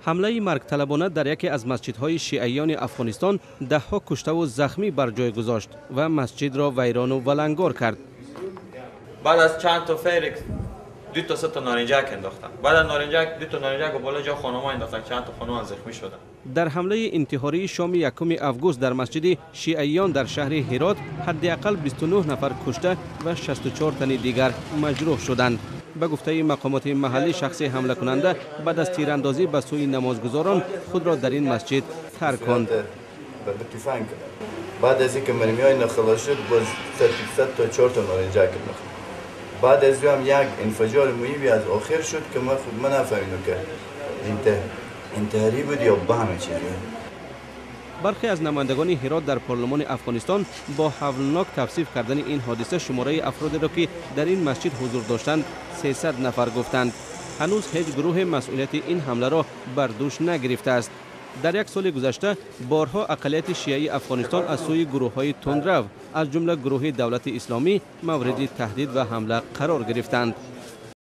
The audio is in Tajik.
Ҳамлаи маргталабона дар яке аз масҷидҳои шиаиёни Афғонистон даҳҳо куштаву захмӣ бар ҷой гузошт ва масҷидро вайрону валангор кард. Баъд аз чанд то фейрик ду то се то норинҷак андохтан. Баъд аз норинҷак ду то норинҷак боло ҷо хонума андохтан, чанд то хонума захмӣ шуданд. Дар ҳамлаи интиҳории шоми 1 август дар масҷиди шиаиён дар шаҳри Ҳирот ҳадди ақал 29 нафар кушта ва 64 тани дигар маҷрӯҳ шуданд. Ба гуфтаи мақомоти маҳаллӣ, шахси ҳамлакунанда баъд аз тирандозӣ ба сӯи намозгузорон худро дар ин масҷид тарконд. Баъд аз инки мармиҳои нахлос шуд, боз 3 то 4 то норинҷак андохт. Баъд аз ӯ ҳам як инфиҷори муҳиме аз охир шуд, ки ман худ нафаҳмидам, ки интиҳорӣ буд ё ба ҳама чизе. Бархе аз намояндагони Ҳирот дар парлумони Афғонистон бо ҳавлнок тавсиф кардани ин ҳодиса шумораи афродеро, ки дар ин масҷид ҳузур доштанд, 300 нафар гуфтанд. Ҳанӯз ҳеҷ гурӯҳе масъулияти ин ҳамларо бар дӯш нагирифтааст. Дар як соли гузашта борҳо ақаллияти шиаи Афғонистон аз сӯи гурӯҳҳои тундрав, аз ҷумла гурӯҳи Давлати Исломӣ, мавриди таҳдид ва ҳамла қарор гирифтанд.